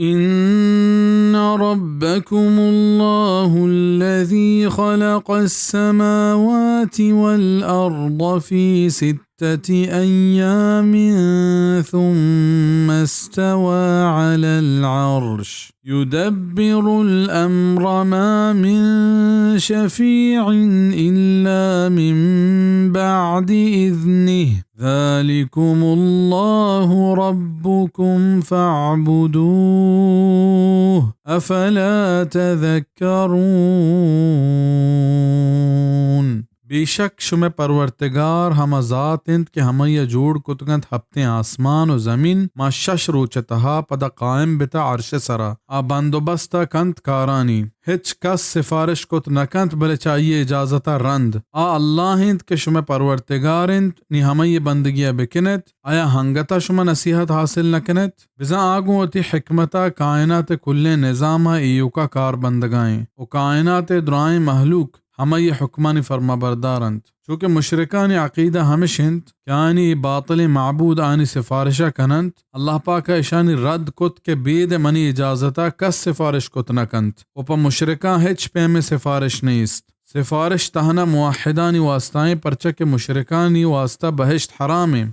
إن ربكم الله الذي خلق السماوات والأرض في ستة أيام ثم استوى على العرش يدبر الأمر ما من شفيع إلا من بعد إذنه ذلكم الله ربكم فاعبدوه أفلا تذكرون۔ بے شک شمئے پرورتگار ہما ذات انت کہ ہمائی ءَ جوڑ کتگ انت ہپتیں آسمان و زمین، ماں شش روچ ءِ تہا پدا قائم بتا عرش ءِ سرا۔ آ بندوبست ءَ کنت کارانی۔ ہچ کس سفارش کت نہ کنت، بلے چہ آئی ءِ اجازت ءَ رند۔ آ اللہ انت کہ شمئے پرورتگار انت، نی ہمائی ءِ بندگی ءَ بکنیت۔ آیا ہنگت ءَ شما نصیحت حاصل نہ کنیت؟ بزاں آ گوں وتی حکمت ءَ کائنات ءِ کلیں نظام ءَ ایوک ءَ کار بندگائیں و کائنات ءِ درائیں مہلوک ہمائی ءِ حکمانی فرمانبردار انت۔ چوکہ مشرکانی عقیدہ ہمش انت کہ آیانی اے باطلیں معبود آیانی سفارش ءَ کن انت۔ اللہ پاک ءَ اشانی رد کت کہ بید منی اجازت ءَ کس سفارش کت نہ کنت و پہ مشرکاں ہچ پیمیں سفارش نیست۔ سفارش تہنا موحدانی واسطہ ایں، پرچا کہ مشرکانی واسطہ بہشت حرام ایں۔